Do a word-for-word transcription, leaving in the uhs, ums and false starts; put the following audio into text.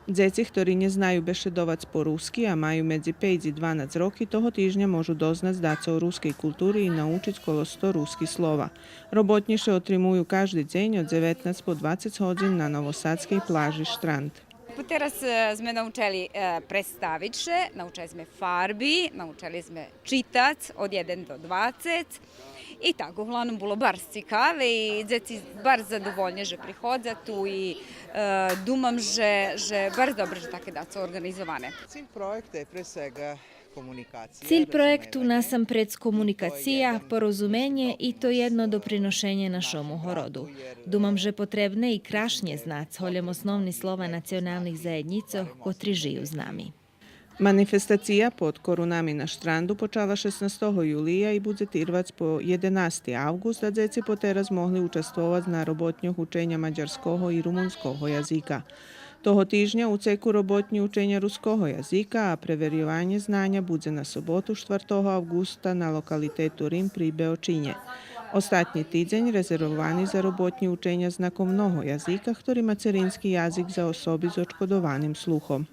Дзеци хтори нє знаю бешедовац по руски, а маю медзи пейц и дванац роки, того тижня можу дознац дацо о рускей култури и научиц коло сто руски слова. Роботнї ше отримую кажди дзень од дзеветнац по двацец годзин на новосадскей плажи Штранд. Тераз, е, зме научели, е, представиц ше, научели зме фарби, научели зме читац од єден до двацец. И так, углавном було барз цикаве и дзеци барз задовольни же приходза ту и, е, думам же, же барз добре же таке дацо орґанизоване. Циль проєкта је пре свега комуникација, Циль проєкту насампредз комуникация, порозуменє и то єдно доприношенє нашому городу. Думам же потребне и крашнє знац голєм основни слова националних заєднїцох котри жию з нами. Манифестация под корунами на Штранду почала шеснастого юлия и будзе тирвац по єденасти авґуст, а дзеци потераз могли участвовац на роботньох ученя мадярского и румунского язика. Того тижня у цеку роботнї ученя руского язика, а преверйованє знаня будзе на соботу, штвартого авґуста, на локалитету Рим при Беочинє. Остатнї тидзень резервовани за роботнї ученя знаковного язика, хтори мацерински язик за особи з очкодованим слухом.